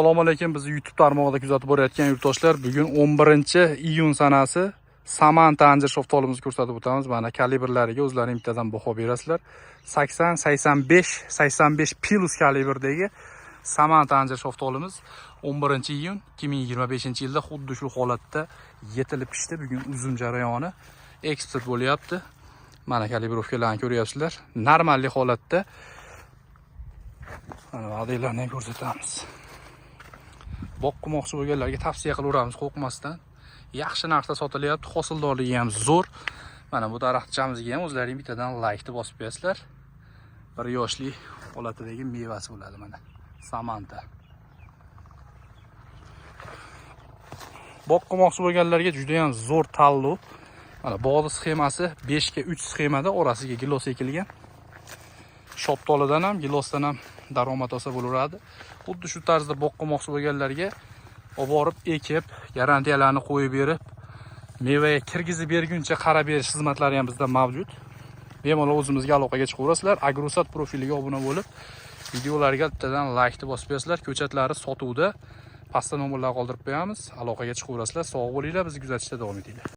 Assalomu alaykum, bizni YouTube tarmog'ida kuzatib borayotgan yurtdoshlar. Bugun 11-iyun sanasi Samanta anjir shaftolimizni ko'rsatib o'tamiz. Mana kalibrlariga o'zlaring bittadan baho berasizlar. 80, 85, 85 plus kalibrdagi Samanta anjir shaftolimiz 11-iyun 2025-yilda xuddi shu holatda yetilib pishdi. Bugun uzum jarayoni eksport bo'lyapti. Mana kalibrovkalarni ko'ryapsizlar. Normallik holatda. Mana modellarni ham ko'rsatamiz. Bog' qilmoqchi bo'lganlarga tavsiya qilaveramiz qo'rqmasdan. Yaxshi narxda sotilyapti, hosildorligi ham zo'r. Mana bu daraxtchamizga ham o'zlaring bittadan laykni bosib qo'yasizlar. Bir yoshli holatidagi mevasi bo'ladi mana. Samanta. Bog' qilmoqchi bo'lganlarga juda ham zo'r tanlov. Mana bog'ni sxemasi 5 ga 3 sxemada orasiga gilos ekilgan. Shoptolidan ham, gilosdan ham daromad olsa bo'laveradi. Xuddi shu tarzda bog' qilmoqchi bo'lganlarga olib borib ekib, garantiyalarni qo'yib berib, mevaga kirgizib berguncha qarab berish xizmatlari ham bizda mavjud. Bemalol o'zimizga aloqaga chiqaverasizlar. Agrosat profiliga obuna bo'lib, videolarga bittadan laykni bosib qo'yasizlar. Ko'chatlari sotuvda. Pastda nomerlar qoldirib qo'yamiz. Aloqaga chiqaverasizlar. Sog' bo'linglar, bizni kuzatishda davom etinglar.